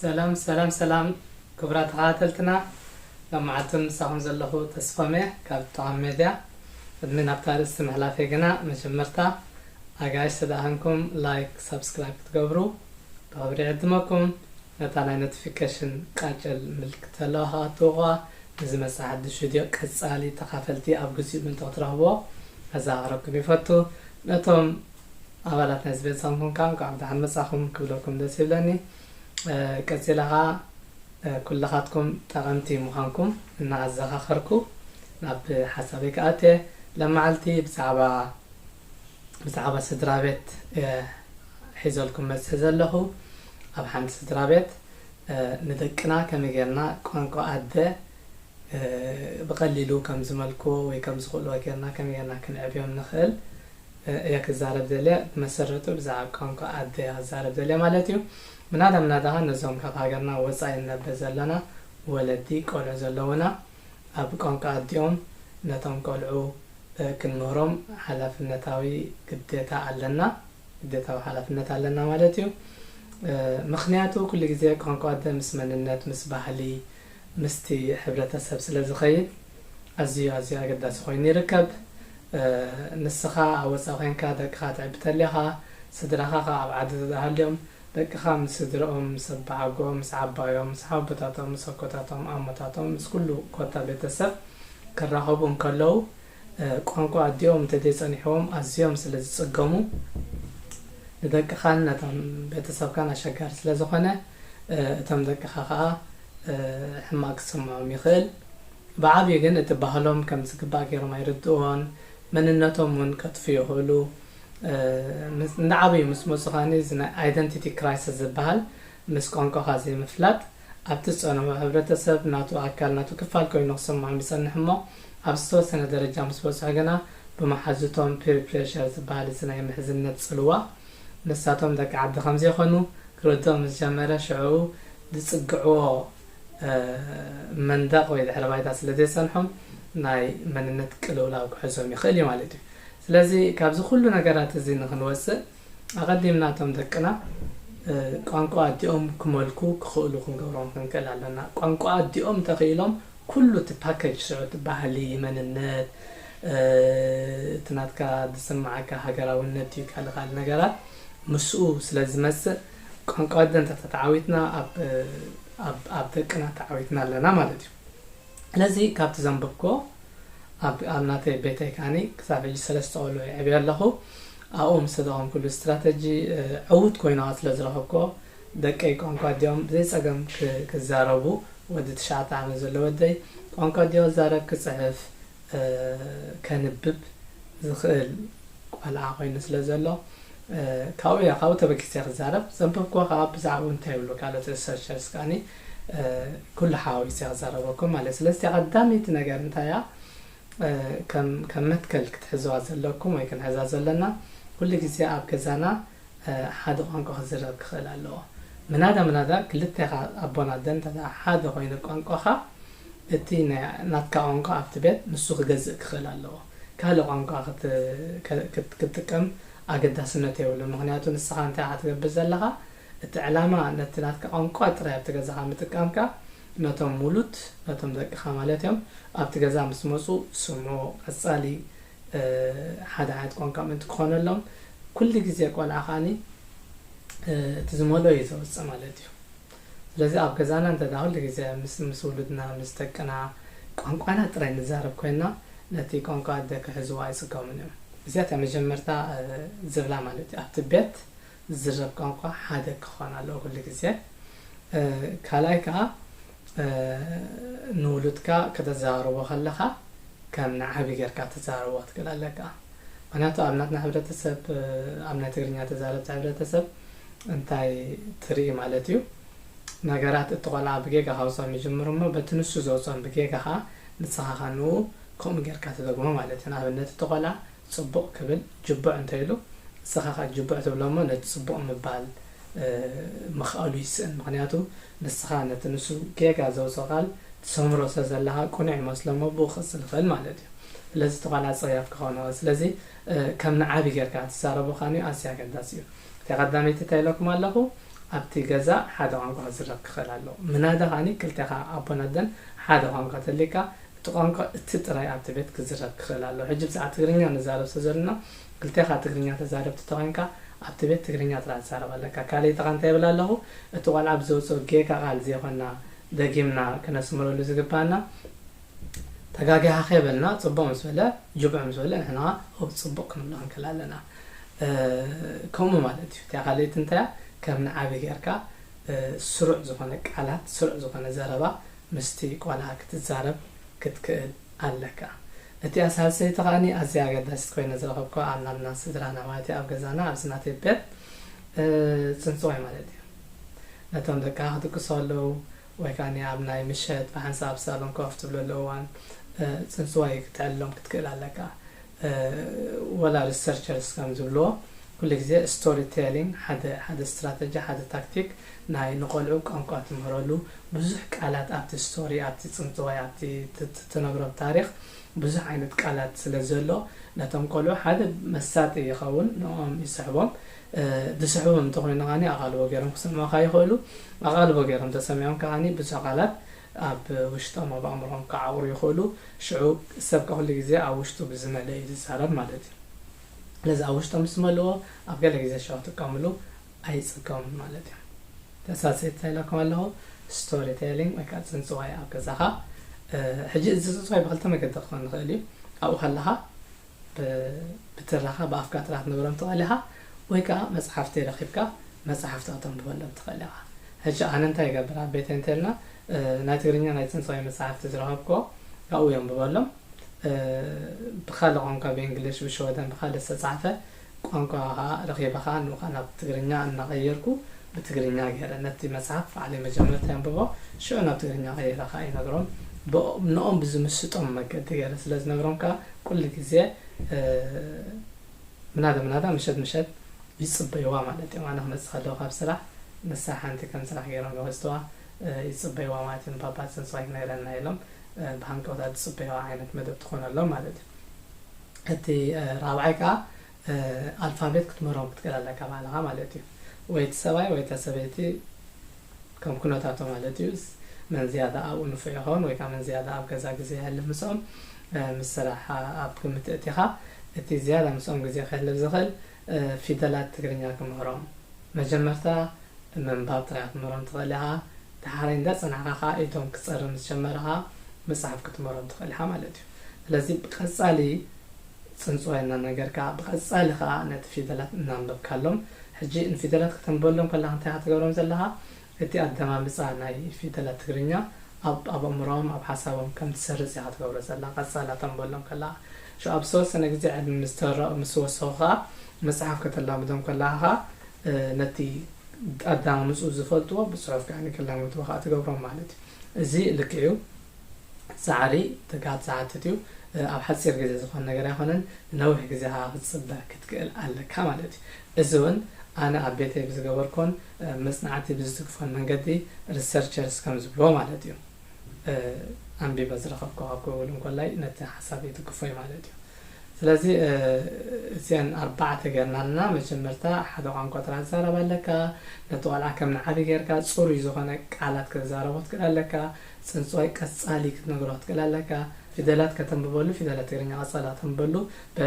ሰላም ሰላም ሰላም፣ ክቡራት ተኸታተልትና፣ ሎማዓልቲ ምሳኹም ዘለኹ ተስፎም እየ ካብ ጥዑም ሜድያ። ቅድሚ ናብታ ርእስቲ ምሕላፈይ ግና፣ መጀመርታ ኣጋይሽ ተደኣ ኾንኩም ላይክ፣ ሳብስክራይብ ክትገብሩ ብኽብሪ ይዕድመኩም። ነታ ናይ ኖቲፊኬሽን ቃጭል ምልክት ዘለዋ ከኣ ትወቕዋ፣ ንዝመጽእ ሓድሽ ቪድዮ ቀጻሊ ተኻፈልቲ ኣብ ግዚኡ ምእንቲ ክትረኽብዎ ከዘኻኽረኩም ይፈቱ። ነቶም ኣባላት ናይዚ ቤተሰብ ኾንኩም ከኣ እንኳዕ ብደሓን መጻኹም ክብለኩም ደስ ይብለኒ። እ፣ ቀጺለ ኸኣ፣ እ፣ ኩልኻትኩም ጠቐምቲ ምዃንኩም እናኣዘኻኸርኩ ናብ ሓሳበይ ክኣትየ። ለመዓልቲ ብዛዕባ፣ ብዛዕባ ስድራ ቤት፣ እ፣ ሒዘልኩም መጽእ ዘለኹ። ኣብ ሓንቲ ስድራ ቤት፣ እ፣ ንደቅና ከመይ ጌርና ቋንቋ ኣደ፣ እ፣ ብቐሊሉ ከም ዝመልክዎ ወይ ከም ዝኽእልዎ ጌርና ከመይ ጌርና ክንዕብዮም ንኽእል፣ እ፣ እየ ክዛረብ ደልየ። ብመሰረቱ ብዛዕባ ቋንቋ ኣደ እየ ክዛረብ ደልየ ማለት እዩ። ምናዳ ምናዳ ኸኣ ነዞም ካብ ሃገርና ወጻኢ ንነብር ዘለና ወለዲ፣ ቆልዑ ዘለውና፣ ኣብ ቋንቋ ኣዲኦም ነቶም ቆልዑ፣ እ፣ ክንምህሮም ሓላፍነታዊ ግዴታ ኣለና። ግዴታዊ ሓላፍነት ኣለና ማለት እዩ። እ፣ ምኽንያቱ ኩሉ ግዜ ቋንቋ ኣደ ምስ መንነት፣ ምስ ባህሊ፣ ምስቲ ሕብረተሰብ ስለ ዝኸይድ ኣዝዩ፣ ኣዝዩ ኣገዳሲ ኮይኑ ይርከብ። እ፣ ንስኻ ኣብ ወጻኢ ኮይንካ ደቅኻ ትዕቢ ተሊኻ፣ ስድራኻ ኸኣ ኣብ ዓዲ ተተሃልዮም፣ ደቅኻ ምስ ስድርኦም፣ ምስ ኣባሓጎኦም፣ ምስ ዓባዮም፣ ምስ ሓወቦታቶም፣ ምስ ኣኮታቶም፣ ኣሞታቶም፣ ምስ ኩሉ ኮታ ቤተሰብ ክራኸቡ እንከለዉ፣ እ፣ ቋንቋ ኣዲኦም እንተዘይጸኒሕዎም ኣዝዮም ስለ ዝጽገሙ፣ ንደቅኻን ነቶም ቤተሰብካን ኣሸጋሪ ስለ ዝኾነ፣ እ፣ እቶም ደቅኻ ኸኣ፣ እ፣ ሕማቕ ክስምዖም ይኽእል። ብዓብዩ ግን እቲ ባህሎም ከም ዝግባእ ገይሮም ኣይርድእዎን፣ መንነቶም እውን ከጥፍኡ ይኽእሉ። እ፣ ምስ፣ እንዳዓበዩ ምስ መጹ ኸኣኒ እዚ ናይ ኣይደንቲቲ ክራይሲስ ዝበሃል ምስ ቋንቋኻ ዘይምፍላጥ ኣብቲ ዝጸንሑ ሕብረተሰብ ናቱ ኣካል፣ ናቱ ክፋል ኮይኑ ክስምዖም ይጸንሕ እሞ፣ ኣብ ዝተወሰነ ደረጃ ምስ በጽሑ ግና ብመሓዙቶም ፒር ፕሬሸር ዝበሃል እዚ ናይ ምሕዝነት ጽልዋ ንሳቶም ደቂ ዓዲ ከም ዘይኮኑ ክርድኦም ምስ ጀመረ፣ ሽዑ ዝጽግዕዎ፣ እ፣ መንደቕ ወይ ድሕረ ባይታ ስለ ዘይጸንሖም ናይ መንነት ቅልውላው ክሕዞም ይኽእል እዩ ማለት እዩ። ስለዚ ካብዚ ኩሉ ነገራት እዚ ንኽንወጽእ ኣቐዲምና እቶም ደቅና፣ እ፣ ቋንቋ ኣዲኦም ክመልኩ ክኽእሉ ክንገብሮም ክንክእል ኣለና። ቋንቋ ኣዲኦም እንተኽኢሎም ኩሉ እቲ ፓኬጅ ሽዑ እቲ ባህሊ፣ መንነት፣ እ፣ እቲ ናትካ ዝስምዓካ ሃገራውነት ድዩ ካልእ ካልእ ነገራት ምስኡ ስለ ዝመጽእ ቋንቋ ኣደ እንተ ተዓዊትና ኣብ፣ ኣብ፣ ኣብ ደቅና ተዓዊትና ኣለና ማለት እዩ። ስለዚ ካብቲ ዘንበብክዎ ኣብ፣ ኣብ ናተይ ቤተይ ከኣኒ ክሳብ ሕጂ ሰለስተ ቆልዑ የዕብየ ኣለኹ። ኣብኡ ምስ ተጠቐምኩሉ ስትራተጂ፣ እ፣ ዕዉት ኮይናዋ ስለ ዝረኸብክዎ ደቀይ ቋንቋ ኣዲኦም ብዘይ ጸገም ክ-፣ ክዛረቡ፣ ወዲ ትሽዓተ ዓመት ዘሎ ወደይ ቋንቋ ኣዲኡ ክዛረብ፣ ክጽሕፍ፣ እ፣ ከንብብ ዝኽእል ቆልዓ ኮይኑ ስለ ዘሎ፣ እ፣ ካብኡ እያ፣ ካብኡ ተበጊሰ ክዛረብ። ዘንበብክዎ ከኣ ብዛዕባኡ እንታይ ይብሉ ካልኦት ሪሰርቸርስ ከኣኒ፣ እ፣ ኩሉ ሓዋዊሰ ክዛረበኩም ማለት። ስለዚ ቀዳመይቲ ነገር እንታይ እያ? እ፣ ከም፣ ከም መትከል ክትሕዝዋ ዘለኩም ወይ ክንሕዛ ዘለና፣ ኩሉ ግዜ ኣብ ገዛና፣ እ፣ ሓደ ቋንቋ ክዝረብ ክኽእል ኣለዎ። ምናዳ ምናዳ ክልቴኻ ኣቦን ኣደን እንተ ደኣ ሓደ ኮይኑ ቋንቋኻ፣ እቲ ናይ ናትካ ቋንቋ ኣብቲ ቤት ንሱ ክገዝእ ክኽእል ኣለዎ። ካልእ ቋንቋ ክት-፣ ክት-፣ ክትጥቀም ኣገዳስነት የብሉን። ምኽንያቱ ንስኻ እንታይ ኢኻ ትገብር ዘለኻ? እቲ ዕላማ ነቲ ናትካ ቋንቋ ጥራይ ኣብቲ ገዛኻ ምጥቃምካ፣ ነቶም ውሉድ፣ ነቶም ደቅኻ ማለት እዮም፣ ኣብቲ ገዛ ምስ መጹ ዝስምዑ ቀጻሊ፣ እ፣ ሓደ ዓይነት ቋንቋ ምእንቲ ክኾነሎም፣ ኩሉ ግዜ ቆልዓ ከኣኒ፣ እ፣ እቲ ዝመልኦ እዩ ዘውጽእ ማለት እዩ። ስለዚ ኣብ ገዛና እንተ ደኣ ኩሉ ግዜ ምስ፣ ምስ ውሉድና፣ ምስ ደቅና ቋንቋና ጥራይ ንዛረብ ኮይንና፣ ነቲ ቋንቋ ኣደ ክሕዝዎ ኣይጽገሙን እዮም። እዚኣ እታ መጀመርታ፣ እ፣ ዝብላ ማለት እዩ። ኣብቲ ቤት ዝዝረብ ቋንቋ ሓደ ክኾን ኣለዎ ኩሉ ግዜ። እ፣ ካልኣይ ከኣ፣ እ፣ ንውሉድካ ከተዘራርቦ ከለኻ ከም ንዓቢ ጌርካ ተዘራርቦ ክትክእል ኣለካ። ምኽንያቱ ኣብ ናትና ሕብረተሰብ፣ እ፣ ኣብ ናይ ትግርኛ ተዛረብቲ ሕብረተሰብ እንታይ ትርኢ ማለት እዩ? ነገራት እቲ ቆልዓ ብጌጋ ከውጽኦም ይጅምሩ እሞ በቲ ንሱ ዘውጽኦም ብጌጋ ከኣ ንስኻ ከኣ ንኡ ከምኡ ጌርካ ትደግሞ ማለት እዩ። ንኣብነት እቲ ቆልዓ ጽቡቕ ክብል ጅቡዕ እንተ ኢሉ፣ ንስኻ ከኣ ጅቡዕ ትብሎ እሞ ነቲ ጽቡቕ ምባል፣ እ፣ ምኽኣሉ ይስእን። ምኽንያቱ ንስኻ ነቲ ንሱ ጌጋ ዘውጽኦ ቃል ትሰምሮ ስለ ዘለኻ ቅኑዕ ይመስሎ እሞ ብኡ ክቕጽል ይኽእል ማለት እዩ። ስለዚ እቲ ቆልዓ ጸያፍ ክኸውን ይኽእል። ስለዚ፣ እ፣ ከም ንዓቢ ጌርካ ክትዛረቦ ከኣ ኣዝዩ ኣገዳሲ እዩ። እቲ ቀዳመይቲ እንታይ ኢለኩም ኣለኹ? ኣብቲ ገዛ ሓደ ቋንቋ ክዝረብ ክኽእል ኣለዎ። ምናዳ ከዓኒ ክልቴኻ ኣቦን ኣደን ሓደ ቋንቋ ተልዩካ፣ እቲ ቋንቋ እቲ ጥራይ ኣብቲ ቤት ክዝረብ ክኽእል ኣለዎ። ሕጂ ብዛዕባ ትግርኛ ንዛረብ ስለ ዘለና፣ ክልቴኻ ትግርኛ ተዛረብቲ ተኾይንካ፣ ኣብቲ ቤት ትግርኛ ጥራይ ትዛረብ ኣለካ። ካልኣይቲ ከኣ እንታይ ይብል ኣለኹ? እቲ ቆልዓ ብዘውጽኦ ጌጋ ቃል ዘይኮና ደጊምና ክነስምረሉ ዝግባና፣ ተጋጊኻ ከይበልና፣ ጽቡቕ ምስ በለ፣ ጅቡዕ ምስ በለ፣ ንሕና ኸኣ፣ ኦብ፣ ጽቡቕ ክንብሎ ክንክእል ኣለና። እ፣ ከምኡ ማለት እዩ። እቲኣ ካልኣይቲ እንታይ እያ? ከም ንዓቢ ጌርካ፣ እ፣ ስሩዕ ዝኾነ ቃላት፣ ስሩዕ ዝኾነ ዘረባ ምስቲ ቆልዓ ክትዛረብ ክትክእል ኣለካ። እቲኣ ሳልሰይቲ ከኣኒ ኣዝያ ኣገዳሲት ኮይነ ዝረኸብኩዋ ኣብ ናትና ስድራና ማለት እዩ፣ ኣብ ገዛና፣ ኣብዚ ናተይ ቤት፣ እ፣ ጽንጽዋይ ማለት እዩ። ነቶም ደቅኻ ክድቅሱ ከለዉ ወይ ከኣኒ ኣብ ናይ ምሸት ብሓንሳብ ኣብ ሳሎን ኮፍ ትብለሉ እዋን፣ እ፣ ጽንጽዋይ ክትዕልሎም ክትክእል ኣለካ። እ፣ ወላ ሪሰርቸርስ ከም ዝብልዎ፣ ኩሉ ግዜ ስቶሪ ቴሊንግ ሓደ፣ ሓደ ስትራተጂ፣ ሓደ ታክቲክ ናይ ንቆልዑ ቋንቋ ትምህረሉ፣ ብዙሕ ቃላት ኣብቲ ስቶሪ፣ ኣብቲ ጽንጽዋይ፣ ኣብቲ ት-፣ ት-፣ ትነግሮም ታሪኽ ብዙሕ ዓይነት ቃላት ስለ ዘሎ፣ ነቶም ቆልዑ ሓደ መሳጢ ይኸውን፣ ንኦም ይስሕቦም። እ፣ ዝስሕቦም እንተኾይኑ ከኣኒ ኣቓልቦ ገይሮም ክሰምዑኻ ይኽእሉ። ኣቓልቦ ገይሮም ተሰሚዖም ከኣኒ ብዙሕ ቃላት ኣብ ውሽጦም፣ ኣብ ኣእምሮኦም ክዓቑሩ ይኽእሉ። ሽዑ ሰብ ከኣ ኩሉ ግዜ ኣብ ውሽጡ ብዝመልአ እዩ ዝዛረብ ማለት እዩ። ስለዚ ኣብ ውሽጦም ምስ መልእዎ፣ ኣብ ገለ ግዜ ሽዑ ክጥቀምሉ ኣይጽገሙን ማለት እዩ። ተሳሰይት እንታይ ኢለኩም ኣለኹ? ስቶሪ ቴሊንግ ወይ ከዓ ጽንጽዋይ ኣብ ገዛኻ። እ፣ ሕጂ እዚ ጽንጽዋይ ብኽልተ መገዲ ክኾን ይኽእል እዩ። ኣብኡ ከለኻ ብ-፣ ብትረኻ ብኣፍካ ጥራሕ ትነግሮም ትኽእል ኢኻ፣ ወይ ከዓ መጽሓፍቲ ረኺብካ መጽሓፍቲ ከተንብበሎም ትኽእል ኢኻ። ሕጂ ኣነ እንታይ ይገብር ኣብ ቤተይ እንተልና፣ እ፣ ናይ ትግርኛ ናይ ጽንጽዋይ መጽሓፍቲ ዝረኸብኩዎ ኣብኡ የንብበሎም። እ፣ ብኻልእ ቋንቋ፣ ብእንግሊሽ፣ ብሽወደን፣ ብኻልእ ዝተጻሕፈ ቋንቋ ኸዓ ረኺበ ኸዓ ንኡ ኸዓ ናብ ትግርኛ እናቐየርኩ ብትግርኛ ገይረ ነቲ መጽሓፍ ባዕለይ መጀመርታ የንብቦ፣ ሽዑ ናብ ትግርኛ ቀይረ ኸዓ ይነግሮም። ብኦ-፣ ንኦም ብዝምስጦም መገዲ ገይረ ስለ ዝነግሮም ከኣ ኩሉ ግዜ፣ እ፣ ምናዳ ምናዳ ምሸት ምሸት ይጽበይዋ ማለት እዮም። ኣነ ክመጽእ ከለኹ ካብ ስራሕ ንሳ ሓንቲ ከም ስራሕ ገይሮም ይወስድዋ፣ እ፣ ይጽበይዋ ማለት እዮም። ባባ ጽንጽዋይ ክነግረና ኢሎም፣ እ፣ ብሃንቀውታ ዝጽበይዋ ዓይነት መደብ ትኾነሎም ማለት እዩ። እቲ፣ እ፣ ራብዓይ ከኣ፣ እ፣ ኣልፋቤት ክትምህሮም ክትክእል ኣለካ ባዕልኻ ማለት እዩ። ወይ እቲ ሰብኣይ ወይ እታ ሰበይቲ ከም ኩነታቱ ማለት እዩ። ስ-፣ መን ዝያዳ ኣብኡ ንፉዕ ይኸውን ወይ ከኣ መን ዝያዳ ኣብ ገዛ ግዜ የሕልፍ ምስኦም፣ እ፣ ምስ ስራሕ ኣብ ግምት ኣእቲኻ፣ እቲ ዝያዳ ምስኦም ግዜ ከሕልፍ ዝኽእል፣ እ፣ ፊደላት ትግርኛ ክምህሮም። መጀመርታ ምንባብ ጥራይ ክትምህሮም ትኽእል ኢኻ። ደሓራይ እንዳጸናሕካ ከኣ ኢዶም ክጸሪ ምስ ጀመረ ከኣ ምጽሓፍ ክትምህሮም ትኽእል ኢኻ ማለት እዩ። ስለዚ ብቐጻሊ ጽንጽዋይ እናነገርካ፣ ብቐጻሊ ከኣ ነቲ ፊደላት እናንበብካሎም፣ ሕጂ ንፊደላት ከተንብበሎም ከለኻ እንታይ ኢኻ ትገብሮም ዘለኻ? እቲ ኣደማምጻ ናይ ፊደላት ትግርኛ ኣብ፣ ኣብ ኣእምሮኦም፣ ኣብ ሓሳቦም ከም ትሰርጽ ኢኻ ትገብሮ ዘላ፣ ቀጻሊ ኣተንብበሎም ከለኻ። ሽዑ ኣብ ዝተወሰነ ግዜ ዕድመ ምስ ተረ-፣ ምስ ወሰኹ ከኣ መጽሓፍ ከተላምዶም ከለኻ ከኣ፣ እ፣ ነቲ ኣዳማምጽኡ ዝፈልጥዎ ብጽሑፍ ከኣ ክላመድዎ ከኣ ትገብሮም ማለት እዩ። እዚ ልክዕ እዩ። ጻዕሪ ትግሃት ዝሓትት እዩ። እ፣ ኣብ ሓጺር ግዜ ዝኾን ነገር ኣይኮነን፣ ንነዊሕ ግዜ ከኣ ክትጽበ ክትክእል ኣለካ ማለት እዩ። እዚ እውን ኣነ ኣብ ቤተይ ብዝገበርኩን፣ እ፣ መጽናዕቲ ብዝትግፎን መንገዲ ሪሰርቸርስ ከም ዝብልዎ ማለት እዩ። እ፣ ኣንቢበ ዝረኸብኩ ካብ ጉግል እንኮላይ ነቲ ሓሳብ ይትግፎ እዩ ማለት እዩ። ስለዚ፣ እ፣ እዚአን ኣርባዕተ ጌርና ኣለና። መጀመርታ ሓደ ቋንቋ ጥራሕ ትዛረብ ኣለካ። ነቲ ቆልዓ ከም ንዓቢ ጌርካ ጽሩይ ዝኾነ ቃላት ክትዛረቦ ትክእል ኣለካ። ጽንጽዋይ ቀጻሊ ክትነግሮ ክትክእል ኣለካ። ፊደላት ከተንብበሉ፣ ፊደላት ትግርኛ ቀጻሊ ከተንብበሉ፣ በ፣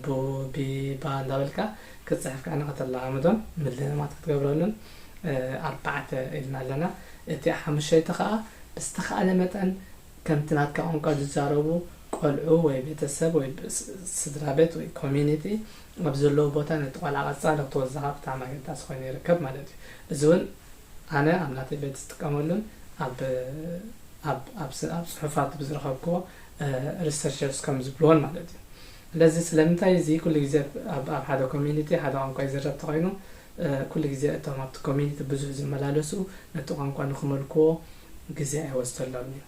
ቡ፣ ቢ፣ ባ እንዳበልካ ክትጽሕፍ ከኣ ከተለማምዶን ምልማት ክትገብረሉን፣ እ፣ ኣርባዕተ ኢልና ኣለና። እቲ ሓሙሸይቲ ከኣ ብዝተኻእለ መጠን ከምቲ ናትካ ቋንቋ ዝዛረቡ ቆልዑ ወይ ቤተሰብ ወይ ብ-፣ ስ-፣ ስድራ ቤት ወይ ኮሚኒቲ ኣብ ዘለዉ ቦታ ነቲ ቆልዓ ቀጻሊ ክትወስዶ ከኣ ብጣዕሚ ኣገዳሲ ኮይኑ ይርከብ ማለት እዩ። እዚ እውን ኣነ ኣብ ናተይ ቤት ዝጥቀመሉን ኣብ፣ ኣብ፣ ኣብ ስ-፣ ኣብ ጽሑፋት ብዝረኸብክዎ፣ እ፣ ሪሰርቸርስ ከም ዝብልዎን ማለት እዩ። ስለዚ ስለምንታይ እዚ ኩሉ ግዜ ኣብ፣ ኣብ ሓደ ኮሚኒቲ ሓደ ቋንቋ ይዝረብ ተኾይኑ፣ እ፣ ኩሉ ግዜ እቶም ኣብቲ ኮሚኒቲ ብዙሕ ዝመላለሱ ነቲ ቋንቋ ንኽመልክዎ ግዜ ኣይወስደሎም እዩ።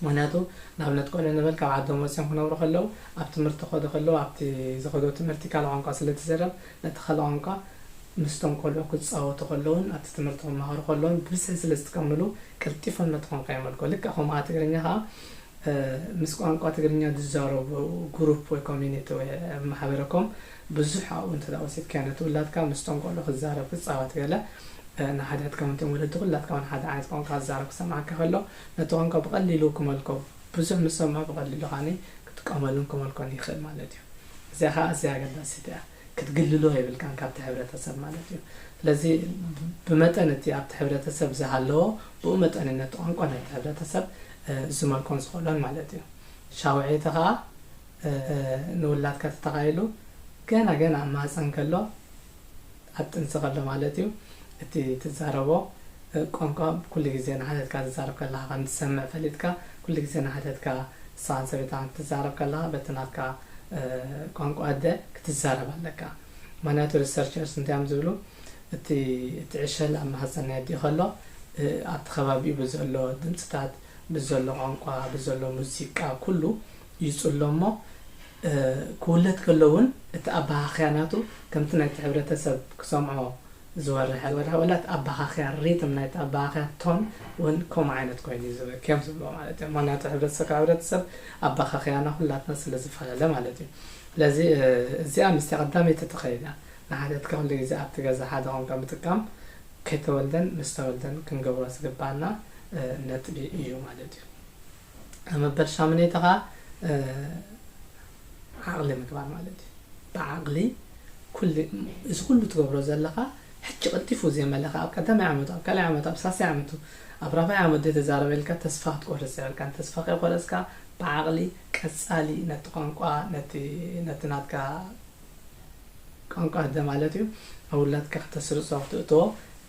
ምኽንያቱ ንኣብነት ቆልዑ ንበል ካብ ዓዶም ወጺኦም ክነብሩ ከለዉ፣ ኣብ ትምህርቲ ክኸዱ ከለዉ፣ ኣብቲ ዝኸድዎ ትምህርቲ ካልእ ቋንቋ ስለ ትዝረብ፣ ነቲ ካልእ ቋንቋ ምስቶም ቆልዑ ክጻወቱ ከለዉን ኣብቲ ትምህርቲ ክመሃሩ ከለዉን ብብዝሒ ስለ ዝጥቀምሉ፣ ቀልጢፎም ነቲ ቋንቋ የመልክዎ። ልክዕ ከምኡ ከኣ ትግርኛ ከኣ፣ እ፣ ምስ ቋንቋ ትግርኛ ዝዛረቡ ግሩፕ ወይ ኮሚኒቲ ወይ ማሕበረኮም ብዙሕ ኣብኡ እንተ ደኣ ወሲድካዮ ነቲ ውላድካ ምስቶም ቆልዑ ክዛረብ ክጻወት ገለ ንሓድሕድካ እውን እቶም ወለዲ ኩላትካ እውን ሓደ ዓይነት ቋንቋ ዝዛረብ ክሰምዓካ ከሎ ነቲ ቋንቋ ብቐሊሉ ክመልኮ ብዙሕ ምስ ሰምዖ ብቐሊሉ ከዓኒ ክጥቀመሉን ክመልኮን ይኽእል ማለት እዩ። እዚኣ ከዓ ኣዝያ ኣገዳሲት እያ። ክትግልሎ የብልካን ካብቲ ሕብረተሰብ ማለት እዩ። ስለዚ ብመጠን እቲ ኣብቲ ሕብረተሰብ ዝሃለዎ ብኡ መጠን ነቲ ቋንቋ ናይቲ ሕብረተሰብ ዝመልኮን ዝኽእሎን ማለት እዩ። ሻውዒቲ ከዓ ንውላድካ ተተኻኢሉ ገና ገና ኣብ ማህፀን ከሎ ኣብ ጥንሲ ከሎ ማለት እዩ እቲ ትዛረቦ ቋንቋ ኩሉ ግዜ ንሓተትካ ትዛረብ ከለካ ከም ትሰምዕ ፈሊጥካ ኩሉ ግዜ ንሓተትካ ንስኻን ሰበይትኻን ክትዛረብ ከለካ በቲ ናትካ ቋንቋ ኣደ ክትዛረብ ኣለካ። ምክንያቱ researchers እንታይ እዮም ዝብሉ እቲ እቲ ዕሸል ኣብ ማህፀን ናይ ኣዲኡ ከሎ ኣብቲ ከባቢኡ ብዘሎ ድምፅታት ብዘሎ ቋንቋ ብዘሎ ሙዚቃ ኩሉ ይፅሎ እሞ ክውለድ ከሎ እውን እቲ ኣባኻኽያ ናቱ ከምቲ ናይቲ ሕብረተሰብ ክሰምዖ ዝወርሕ ዝወርሕ ወላ እቲ ኣባኻኽያ rhythm ናይቲ ኣባኻኽያ tone እውን ከምኡ ዓይነት ኮይኑ እዩ ዝበኪ እዮም ዝብሎ ማለት እዮም። ምክንያቱ ሕብረተሰብ ካብ ሕብረተሰብ ኣባኻኽያና ኩላትና ስለ ዝፈላለ ማለት እዩ። ስለዚ እዚኣ ምስቲ ቀዳመይቲ ትኸይድ እያ። ንሓደትካ ኩሉ ግዜ ኣብቲ ገዛ ሓደ ቋንቋ ምጥቃም ከይተወልደን ምስ ተወልደን ክንገብሮ ዝግባና ነጥቢ እዩ ማለት እዩ። ኣብ መበል ሻምነይቲ ከዓ ዓቕሊ ምግባር ማለት እዩ። ብዓቕሊ ኩሉ እዚ ኩሉ ትገብሮ ዘለኻ ሕጂ ቀልጢፉ ዘይመለኻ ኣብ ቀዳማይ ዓመቱ ኣብ ካልኣይ ዓመቱ ኣብ ሳልሳይ ዓመቱ ኣብ ራብዓይ ዓመቱ ዘይተዛረበ ኢልካ ተስፋ ክትቆርፅ የብልካን። ተስፋ ከይቆረፅካ ብዓቕሊ ቀፃሊ ነቲ ቋንቋ ነቲ ነቲ ናትካ ቋንቋ ኣደ ማለት እዩ ኣብ ውላድካ ከተስርፆ ክትእትዎ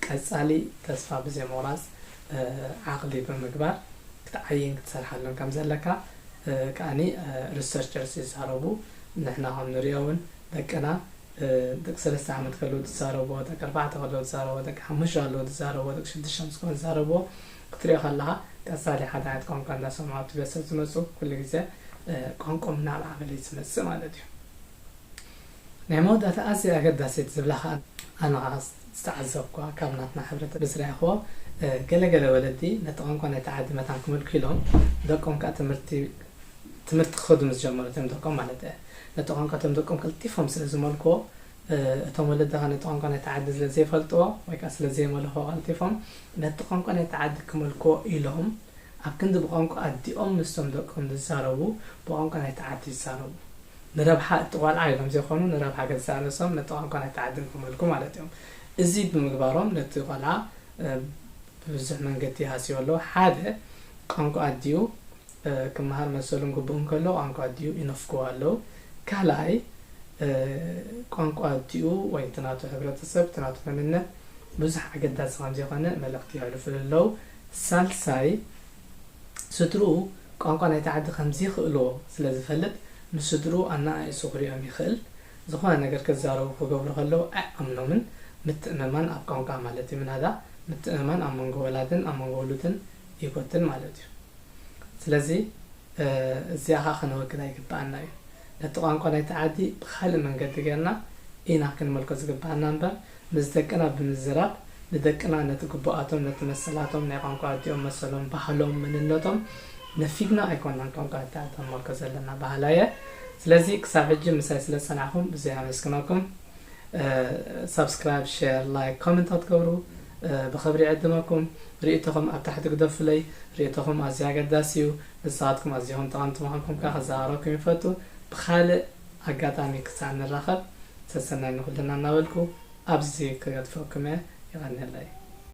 ቀፃሊ ተስፋ ብዘይምቑራፅ ዓቕሊ ብምግባር ክትዓይን ክትሰርሓሉን ከም ዘለካ ከዓኒ researchers ይዛረቡ። ንሕና ከም ንሪኦ እውን ደቅና ደቂ ሰለስተ ዓመት ከለዉ ዝዛረብዎ ደቂ ኣርባዕተ ከለዉ ዝዛረብዎ ደቂ ሓሙሽተ ከለዉ ዝዛረብዎ ደቂ ሽዱሽተ ምስ ኮኑ ዝዛረብዎ ክትሪኦ ከለካ ቀፃሊ ሓደ ዓይነት ቋንቋ እንዳሰምዑ ኣብቲ ቤተሰብ ዝመፁ ኩሉ ግዜ ቋንቋኦም እናዓበለ እዩ ዝመፅእ ማለት እዩ። ናይ መወዳእታ ኣዝያ ኣገዳሲት ዝብላ ከዓ ኣነ ከዓ ዝተዓዘብኳ ካብ ናትና ሕብረተ ብዝረኣኽዎ ገለገለ ወለዲ ነቲ ቋንቋ ናይቲ ዓዲ መታን ክመልኩ ኢሎም ደቆም ከዓ ትምህርቲ ትምህርቲ ክኸዱ ምስ ጀመሩ እቶም ደቆም ማለት እየ ነቲ ቋንቋ እቶም ደቆም ቀልጢፎም ስለ ዝመልክዎ እቶም ወለዲ ከዓ ነቲ ቋንቋ ናይቲ ዓዲ ስለ ዘይፈልጥዎ ወይ ከዓ ስለ ዘይመልኽዎ ቀልጢፎም ነቲ ቋንቋ ናይቲ ዓዲ ክመልክዎ ኢሎም ኣብ ክንዲ ብቋንቋ ኣዲኦም ምስቶም ደቆም ዝዛረቡ ብቋንቋ ናይቲ ዓዲ ይዛረቡ። ንረብሓ እቲ ቆልዓ ኢሎም ዘይኮኑ ንረብሓ ገዛእ ርእሶም ነቲ ቋንቋ ናይቲ ዓዲ ንክመልኩ ማለት እዮም። እዚ ብምግባሮም ነቲ ቆልዓ ብብዙሕ መንገዲ ይሃስዮ ኣለዉ። ሓደ ቋንቋ ኣዲኡ ክመሃር መሰሉን ግቡእን ከሎ ቋንቋ ኣዲኡ ይነፍግዎ ኣለዉ። ካልኣይ ቋንቋ ኣዲኡ ወይ እቲ ናቱ ሕብረተሰብ እቲ ናቱ መንነት ብዙሕ ኣገዳሲ ከም ዘይኮነ መልእኽቲ የሕልፉሉ ኣለዉ። ሳልሳይ ስድርኡ ቋንቋ ናይቲ ዓዲ ከም ዘይክእልዎ ስለ ዝፈልጥ ንስድርኡ ኣነኣኢሱ ክሪኦም ይኽእል። ዝኾነ ነገር ክዛረቡ ክገብሩ ከለዉ ኣይኣምኖምን። ምትእምማን ኣብ ቋንቋ ማለት እዩ ምናዳ ምትእምማን ኣብ መንጎ ወላድን ኣብ መንጎ ውሉድን ይጎድል ማለት እዩ። ስለዚ እዚኣ ከዓ ከነወግዳ ይግበኣና እዩ። ነቲ ቋንቋ ናይቲ ዓዲ ብካልእ መንገዲ ጌርና ኢና ክንመልኮ ዝግበኣና እምበር ምስ ደቅና ብምዝራብ ንደቅና ነቲ ግቡኣቶም ነቲ መሰላቶም ናይ ቋንቋ ኣዲኦም መሰሎም ባህሎም መንነቶም ነፊግና ኣይኮናን ቋንቋ ኣዲኣ ክንመልኮ ዘለና በሃላይ እየ። ስለዚ ክሳብ ሕጂ ምሳይ ስለ ዝጸናሕኩም ብዙሕ የመስግነኩም። ሳብስክራይብ፣ ሸር፣ ላይክ፣ ኮመንት ክትገብሩ ብኽብሪ ይዕድመኩም። ርእይቶኹም ኣብ ታሕቲ ግደፉለይ። ርእይቶኹም ኣዝዩ ኣገዳሲ እዩ። ንስኻትኩም ኣዚኹም ጠቐምቲ ምዃንኩም ከኣ ክዘኻረኩም ይፈቱ። ብኻልእ ኣጋጣሚ ክሳዕ ንራኸብ ሰሰናይ ንኹልና እናበልኩ ኣብዚ ክገድፈኩም እየ። የቐንየለይ።